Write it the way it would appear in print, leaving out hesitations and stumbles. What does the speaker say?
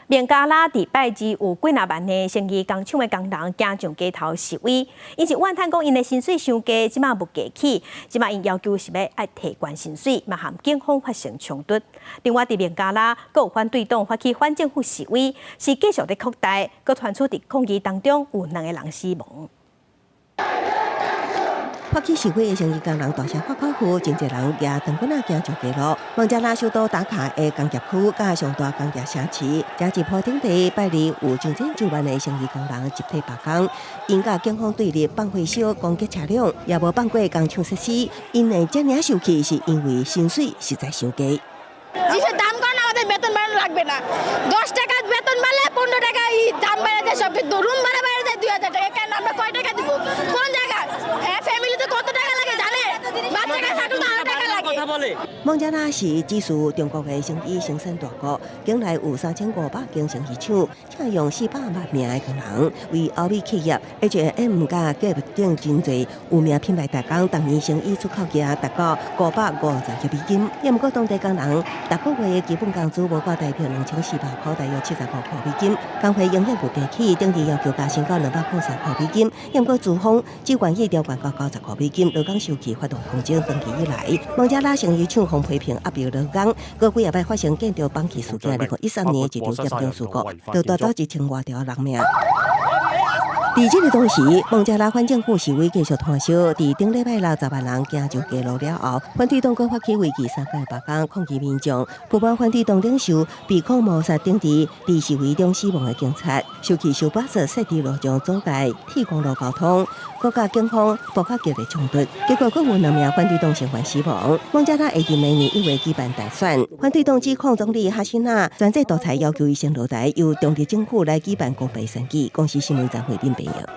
孟加拉佇拜二有幾若萬的成衣工廠的工人行上街頭示威，𪜶是怨嘆講𪜶的薪水傷低，這馬物價起，這馬𪜶要求是欲愛提懸薪水，嘛和警方發生衝突。另外，佇孟加拉，閣有反對黨發起反政府示威，是繼續咧擴大，閣傳出佇抗議當中有兩個人死亡。發起示威的成衣工人大聲喊口號，真濟人舉長棍仔行上街路。孟加拉首都達卡的工業區佮上大工業城市，這一鋪頂地拜二有上千上萬的成衣工人集體罷工，𪜶佮警方對立，放火燒攻擊車輛，也無放過工廠設施。𪜶會遮爾受氣，是因為薪水實在傷低。 কিসের দাম করেন? আমাদের বেতন বাড়ানো লাগবে না। 10 টাকা বেতন বাড়লে 15 টাকা দাম বেড়ে যায় সব কিছু। রুম ভাড়া বেড়ে যায় 2000 টাকা। কেন? আমরা কয় টাকা দিব? কোন জায়গায়? হ্যাঁ, ফ্যামিলিতে কত টাকা লাগে জানে? বাচ্চা থাকলে তো আরো টাকা লাগে। 孟加拉是只輸中國的成衣生產大國，境內有3500間成衣廠，請用400萬名的工人，為歐美企業 H&M 佮 Gap 等真濟有名品牌代工，逐年成衣出口額達到550億美金。也毋過當地工人逐個月的基本工資無過台幣2400塊，大約75塊美金。工會永遠無加起，頂日要求加薪到203塊美金。也毋過資方只願意調懸到90塊美金，勞工受氣發動抗爭。長期以來，孟加拉成衣廠予批評壓迫勞工，過幾仔擺發生建築崩去事件，2013年一場嚴重事故，就帶走1000外條人命。佇這個同時，孟加拉反政府示威繼續湠燒。佇頂禮拜六，10萬人行上街路了後，反對黨閣發起為期3天的罷工，抗議民眾不滿反對黨領袖被控謀殺頂佇佇示威中死亡的警察，受氣收巴士設佇路上阻礙鐵公路交通，閣佮警方爆發激烈衝突，結果閣有兩名反對黨成員死亡。孟加拉會佇明年1月舉辦大選，反對黨指控總理哈辛納專制獨裁，要求伊先落台，由中立政府來舉辦公平選舉。公視新聞張惠斌編譯。